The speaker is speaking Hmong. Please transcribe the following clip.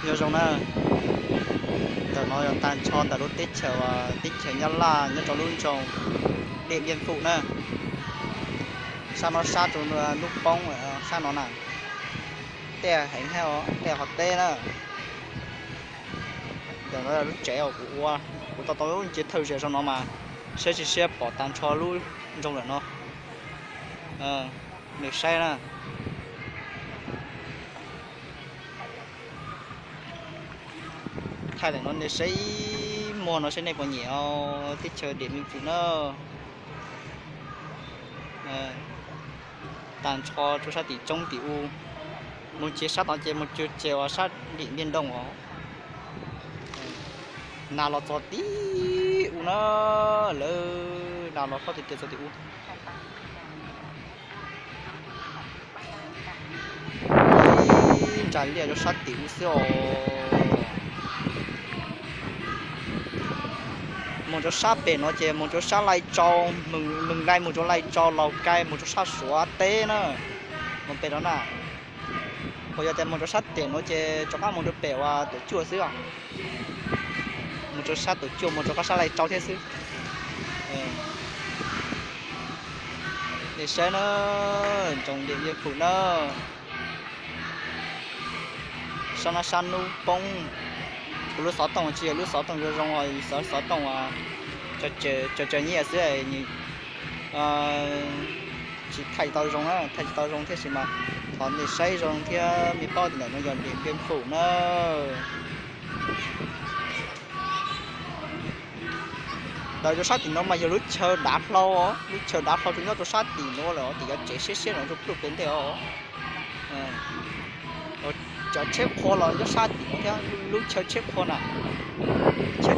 Nyob zoo na, ntawm no yog tag nrho ntawm lub teb chaws, teb chaws Nyab Laj nyob rau lub nroog Diam Npiaj Fum na. Sab no sab rau hnub poob, sab no na, tej heev, tej qhov teb na. Ntawm no yog lub tsev uas kuv ua, kuv tau tau lub ntsiav thawj zaum rau no mas saib tsis siab pom tag nrho lub nroog lawm no. Nej saib na. Thaij lawm no nej saib ib muag no saib nej puas nyiam teb chaws Diam Npiaj Fum na. Tag nrho rau sab tim roob tim u, mus tsis sab tod ces mus tsis ces uas sab Diam Npiaj Ntoo os. Nag los txog tim u na, lawv nag los txog tim tias txog tim u. Ib nra liaj rau sab tim u xwb os. Mus rau sab pem no ces mus rau sab Lais Tsau, Mws Lais mus rau Lais Tsau, Laus Kais mus rau sab Suav teb na, mus pem no na. Ho yog tias mus rau sab pem no ces rov qab mus rau pem uas Tuam Cuaj xwb os. Mus rau sab Tuam Cuaj mus rau qab sab Lais Tsau thiab xwb. Nej saib na, nroog Diam Npiaj Fum na. Sab no sab hnub poob. Kuv lub xov tooj tsis yog lub xov tooj zoo zoo, xov xov tooj tsaws nyiaj xwb, tsis thaij tau zoo, thaij tsis tau zoo thiab sis mas thov nej saib zoo thiab nej paub tias ntawm no yog Diam Npiaj Fum na. Ntawm rau sab tim no mas yog lub chaw dav hlau, lub chaw dav hlau rau nyob rau sab tim no lawm os, tim cov tsev siab siab no rau pem ntej os. Cov tsheb qhua los nyob sab tim no thiab, lub chaw tsheb qhua na, chaw